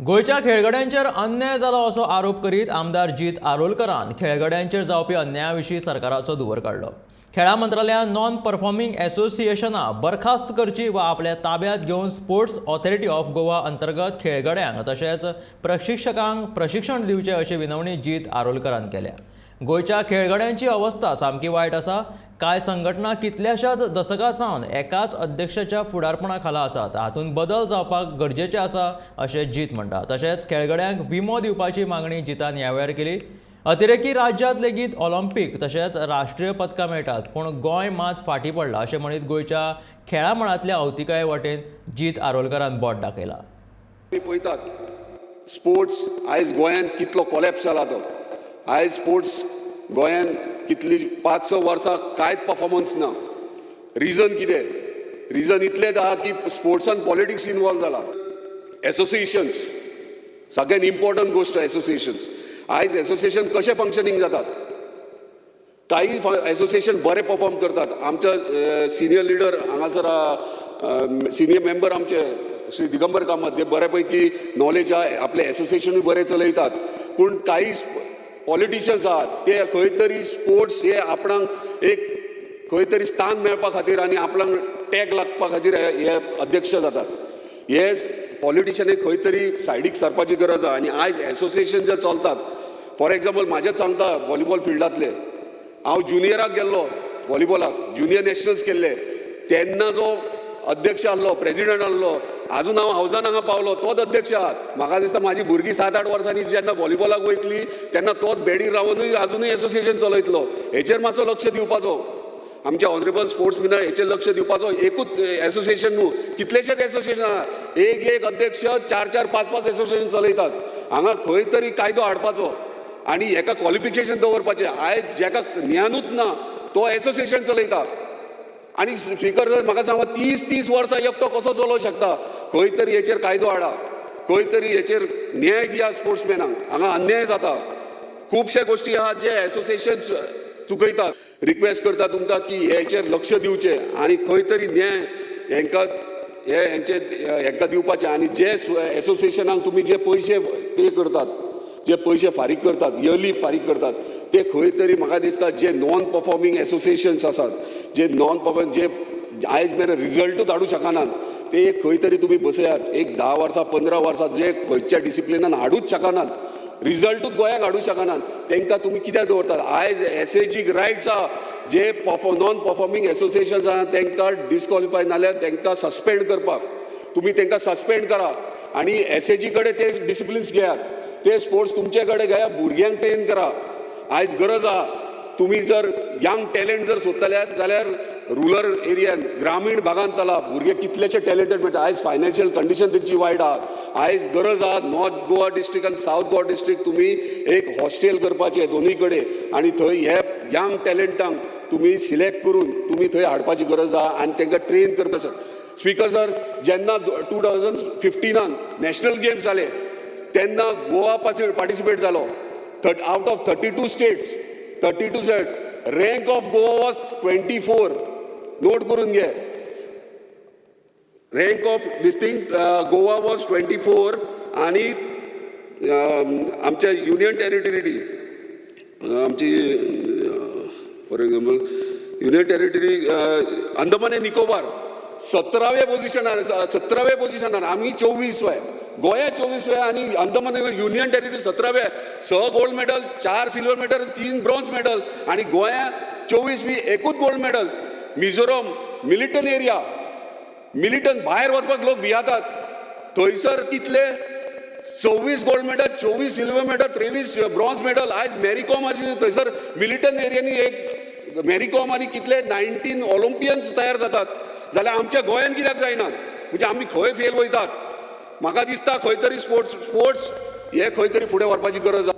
गोंयच्या खेळगड्यांचेर अन्याय जालो असो आरोप करीत आमदार जीत आरोलकरान खेळगड्यांचेर जावपी अन्याया विशीं सरकाराचो दुवर काडलो. खेळां मंत्रालयान नॉन परफॉर्मिंग असोसिएशनां बरखास्त करची वा आपल्या ताब्यात घेवन स्पोर्ट्स ऑथॉरिटी ऑफ गोवा अंतर्गत खेळगड्यांक तशेंच प्रशिक्षकांक प्रशिक्षण दिवचें अशी विनवणी जीत आरोलकरान केल्या. गोंयच्या खेळगड्यांची अवस्था सामकी वायट आसा. कांय संघटना कितल्याशाच दशकां सावन एकाच अध्यक्षाच्या फुडारपणा खाला आसात. हातूंत बदल जावपाक गरजेचें आसा अशें जीत म्हणटा. तशेंच खेळगड्यांक विमो दिवपाची मागणी जितान ह्या वेळार केली. अतिरेकी राज्यांत लेगीत ऑलिम्पीक तशेंच राष्ट्रीय पदकां मेळटात, पूण गोंय मात फाटीं पडलां अशें म्हणीत गोंयच्या खेळां मळांतल्या अवतिकाये वटेन जीत आरोलकरान बोट दाखयलां. आमी पळयतात, स्पोर्ट्स आयज गोंयांत कितलो कोलॅप्स जाला तो. आयज स्पोर्ट्स गोंयांत कितली 5-6 वर्सां कांयच पफॉर्मन्स ना. रिजन कितें? रिजन इतलेंच आहा की स्पोर्ट्सान पॉलिटिक्स इनवॉल्व जाला. एसोसिएशन्स सगळ्यात इम्पॉर्टंट गोश्ट. एसोसिएशन्स, आयज एसोसिएशन कशें फंक्शनींग जातात? काही एसोसिएशन बरें परफॉर्म करतात. आमचे सिनियर लिडर हांगासर, सिनियर मेंबर आमचे श्री दिगंबर कामत, ते बऱ्यापैकी नॉलेज आहा, आपलें एसोसिएशनूय बरें चलयतात. पूण काही पॉलिटिशियन्स आहात, ते खंय तरी स्पोर्ट्स हे आपणाक एक खंय तरी स्थान मेळपा खातीर आनी आपणाक टॅग लागपा खातीर हे हे अध्यक्ष जातात. हे पॉलिटिशियन खंय तरी सायडीक सरपाची गरज आहा. आनी आयज एसोसिएशन जे चलतात, फॉर एग्जाम्पल म्हाजेच सांगता, व्हॉलीबॉल फिल्डांतले हांव ज्युनियराक गेल्लो, व्हॉलीबॉलाक ज्युनियर नॅशनल्स केल्ले, तेन्ना जो अध्यक्ष आहलो, प्रेजिडंट आहलो, आजून हांव हावजान हांगा पावलो, तोच अध्यक्ष आहा. म्हाका दिसता, म्हाजी भुरगीं 7-8 वर्सांनी जेन्ना व्हॉलीबॉलाक वयतली तेन्ना तोच बेडीर रावनूय आजुनूय एसोसिएशन चलयतलो. हेचेर मातसो लक्ष दिवपाचो आमचे ऑनरेबल स्पोर्ट्स मिनिस्टर, हेचेर लक्ष दिवपाचो. एकूच एसोसिएशन न्हू, कितलेशेच एसोसिएशन आहा. एक एक अध्यक्ष चार चार, पांच पांच एसोसिएशन चलयतात. हांगा खंय तरी कायदो हाडपाचो आनी हेका क्वॉलिफिकेशन दवरपाचें. आयज जेका ज्ञानूच ना तो एसोसिएशन चलयता. आनी स्पीकर सर, म्हाका सांगा, 30-30 वर्सां एकटो कसो चलोवंक शकता? खंय तरी हेचेर कायदो हाडा, खंय तरी हेचेर न्याय दिया स्पोर्ट्समॅनाक. हांगा अन्याय जाता. खुबशे गोश्टी आहात जे एसोसिएशन चुकयतात. रिक्वेस्ट करता तुमकां की हेचेर लक्ष दिवचें आनी खंय तरी न्याय हेंकां हे हेंचे हेंकां दिवपाचें. आनी जे एसोसिएशनाक तुमी जे पयशे पे करतात, जे पयशे फारीक करतात, इयरली फारीक करतात, ते खंय तरी म्हाका दिसता जे नॉन परफॉर्मिंग एसोसिएशन्स आसात, जे नॉन परफॉर्मिंग, जे आयज मेरेन रिजल्टूच हाडूंक शकनात, ते एक खंय तरी तुमी बसयात. एक 10 वर्सां, 15 वर्सां जे खंयच्या डिसिप्लिनान हाडूंच शकनात, रिजल्टूच गोंयाक हाडूंक शकनात, तांकां तुमी कित्याक दवरतात? आयज एसएजीक रायट्स आहा, जे नॉन परफॉर्मिंग एसोसिएशन्स आहा तांकां डिस्क्वॉलिफाय नाल्यार तांकां सस्पेंड करपाक. तुमी तांकां सस्पेंड करा आनी एसएजी कडेन ते डिसिप्लिन्स घेयात. ते स्पोर्ट्स तुमचे कडेन घेया, भुरग्यांक ट्रेन करा. आयज गरज आहा. तुमी जर यंग टॅलंट जर सोदतले जाल्यार रुरल एरियान, ग्रामीण भागान चला. भुरगे कितलेशे टॅलंटेड मेळटा. आयज फायनान्शियल कंडिशन तेंची वायट आहा. आयज गरज आहा, नॉर्थ गोवा डिस्ट्रिक्ट आनी सावथ गोवा डिस्ट्रिक्ट तुमी एक हॉस्टेल करपाचें दोनूय कडेन आनी थंय हे यंग टॅलंटांक तुमी सिलेक्ट करून तुमी थंय हाडपाची गरज आहा आनी तांकां ट्रेन करपाक. स्पीकर सर, जेन्ना 2015नान नॅशनल गेम्स जाले तेन्ना गोवा पार्टिसिपेट जालो. Out of 32 states, 32 state, rank of Goa was 24. Note करून घे, rank of this thing Goa was 24. आणि आमच्या युनियन टेरिटरी, आमची for example union territory Andaman and Nicobar 17व्या पोझिशनार, 17व्या पोझिशनार. आमी 24वे, गोंया 24वे आनी अंदमान युनियन टेरिटरी 17वे. स गोल्ड मेडल, चार सिल्वर मेडल, तीन ब्रॉन्झ मेडल आनी गोंया 24वी, एकूच gold medal. Mizoram militant area, militant, भायर वचपाक लोक भियातात. थंयसर कितले? 26 gold medal, 24 silver medal, 23 bronze medal. आयज मॅरीकॉम आशिल्ली थंयसर, मिलिटंट एरियांनी एक मॅरीकॉम आनी कितले 19 ऑलिम्पियन्स तयार जातात, जाल्यार आमच्या गोंयान कित्याक जायना? म्हणजे आमी खंय फेल वयतात? म्हाका दिसता खंय तरी स्पोर्ट्स हे खंय तरी फुडें व्हरपाची गरज आहा.